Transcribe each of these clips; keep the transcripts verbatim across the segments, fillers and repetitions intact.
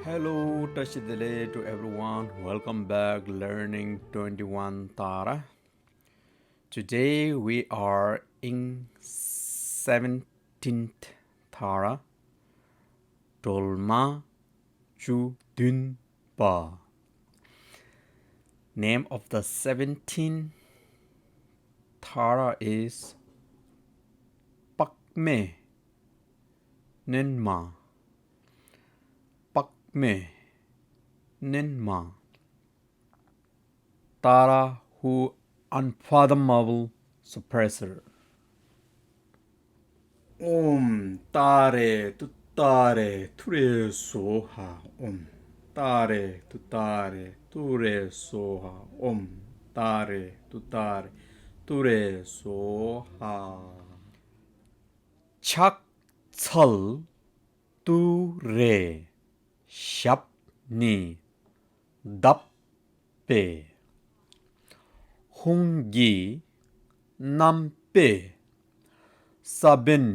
Hello, བཀྲ་ཤིས་བདེ་ལེགས། To everyone, welcome back, learning twenty-one Tara. Today we are in seventeenth Tara, སྒྲོལ་མ་བཅུ་བདུན་པ། Name of the seventeenth Tara is དཔག་མེད་བསྣོན་མ། དཔག་མེད་བསྣོན་མ། Tara who unfathomable suppressor. ཨོཾ་ཏཱ་རེ་ཏུཏྟཱ་རེ་ཏུ་རེ་སྭཱ་ཧཱ། ཨོཾ་ཏཱ་རེ་ཏུཏྟཱ་རེ་ཏུ་རེ་སྭཱ་ཧཱ། ཨོཾ་ཏཱ་རེ་ཏུཏྟཱ་རེ་ཏུ་རེ་སྭཱ་ཧཱ། ཕྱག་འཚལ་ཏུ་རེ་ཞབས་ནི་བརྡབས་པས། ཧཱུྃ་གི་རྣམ་པས་ས་བོན་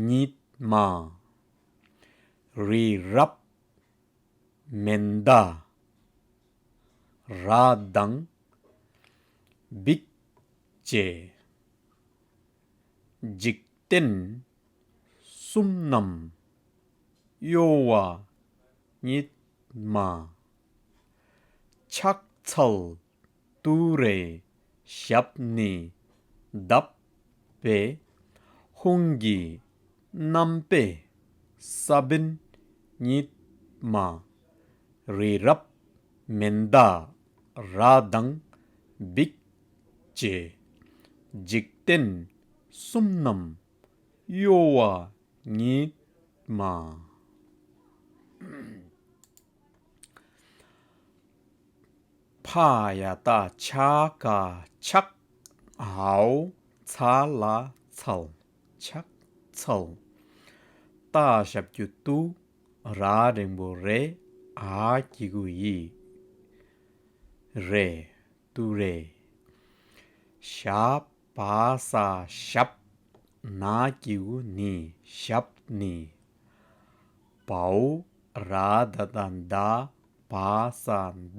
ཉིད་མ། རི་རབ་མནྡ་ར་དང་འབིགས་བྱེད། འཇིག་རྟེན་གསུམ་རྣམས་གཡོ་བ་ཉིད་མ། ཕྱག་འཚལ་ཏུ་རེ་ཞབས་ནི་བརྡབས་པས། ཧཱུྃ་གི་རྣམ་པས་ས་བོན་ཉིད་མ། རི་རབ་མནྡ་ར་དང་འབིགས་བྱེད། འཇིག་རྟེན་གསུམ་རྣམས་གཡོ་བ་ཉིད་མ། ཕ་ཡ་བཏགས་ཕྱ་ག་ཕྱག་ཨའོ་ཚ་ལ་འཚལ། ཕྱག་འཚལ། ཏ་ཞབས་ཀྱུ་ཏུ། ར་འགྲེང་བུ་རེ། འ་གི་གུ་འི། རེ། ཏུ་རེ། ཞ་བ་ས་ཞབས། ན་གི་གུ་ནི། ཞབས་ནི། བའོ་ར་ད་བཏགས་འདའ། བ་ས་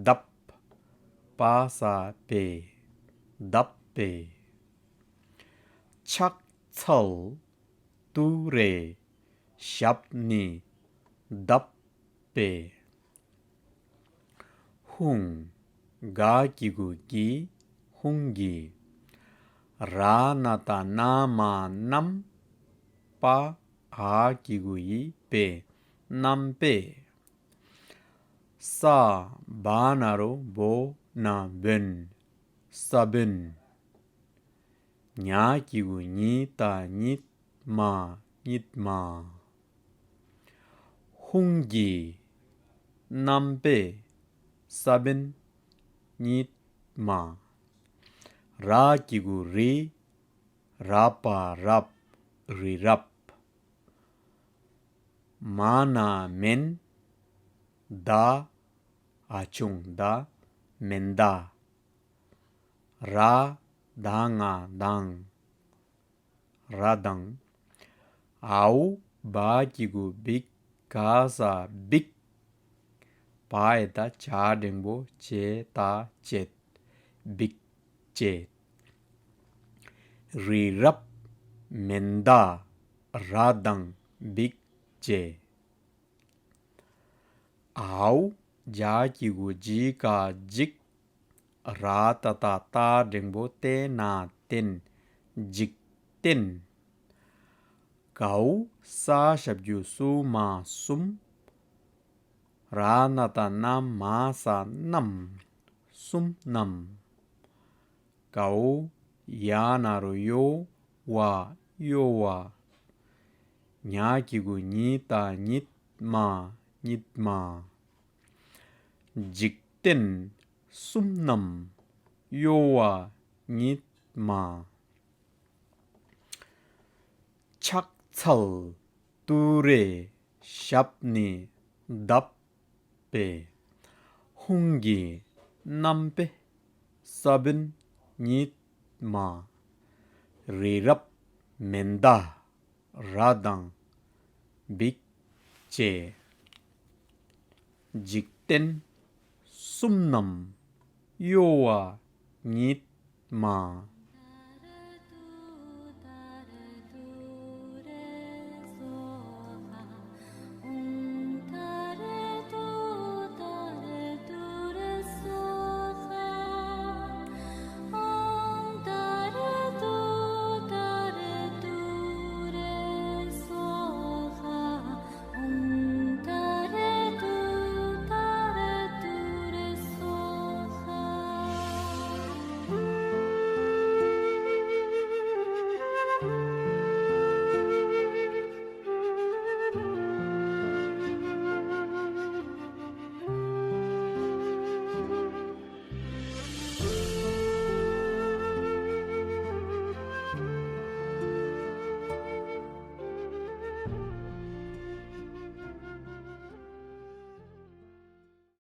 འདབ། པ་ས་པེ། འདབ་པེ། ཕྱག་འཚལ་ཏུ་རེ་ཞབས་ནི་བརྡབས་པས། ཧཱུྃ། ག་གི་གུ་གི། ཧཱུྃ་གི། ར་ན་བཏགས་རྣ་མ་རྣམ། པ་འ་གི་གུ་འི་པེ། རྣམ་པས། ས་བ་ན་རོ་བོ་ན་བོན། ས་བོན། ཉ་གི་གུ་ཉི། ཏ་ཉིད། མ་ཉིད་མ། ཧཱུྃ་གི་རྣམ་པས་ས་བོན་ཉིད་མ། ར་གི་གུ་རི། ར་པ་རབ། རི་རབ། མ་ན་མན། ད་འ་ཆུང་ད། མནྡ། ར་ད་ང་དང་། ར་དང་། འའོ་བ་གི་གུ་འབིག་ག་ས་འབིགས། བ་ཡ་བཏགས་བྱ་འགྲེང་བུ་བྱེ་ད་བྱེད། འབིགས་བྱེད། རི་རབ་མནྡ་ར་དང་འབིགས་བྱེད། འའོ་ཇ་གི་གུ་འཇི་ག་འཇིགས། ར་ཏ་བཏགས་རྟ་འགྲེང་བུ་རྟེ་ན་རྟེན། འཇིག་རྟེན། གའོ་ས་ཞབས་ཀྱུ་སུ་མ་གསུམ། ར་ན་བཏགས་རྣ་མ་ས་རྣམས། གསུམ་རྣམས། གའོ་ཡ་ན་རོ་ཡོ། བ་གཡོ་བ། ཉ་གི་གུ་ཉི། ཏ་ཉིད། མ་ཉིད་མ། འཇིག་རྟེན་གསུམ་རྣམས་གཡོ་བ་ཉིད་མ། ཕྱག་འཚལ་ཏུ་རེ་ཞབས་ནི་བརྡབས་པས། ཧཱུྃ་གི་རྣམ་པས་ས་བོན་ཉིད་མ། རི་རབ་མནྡ་ར་དང་འབིགས་བྱེད། འཇིག་རྟེན་གསུམ་རྣམས་གཡོ་བ་ཉིད་མ།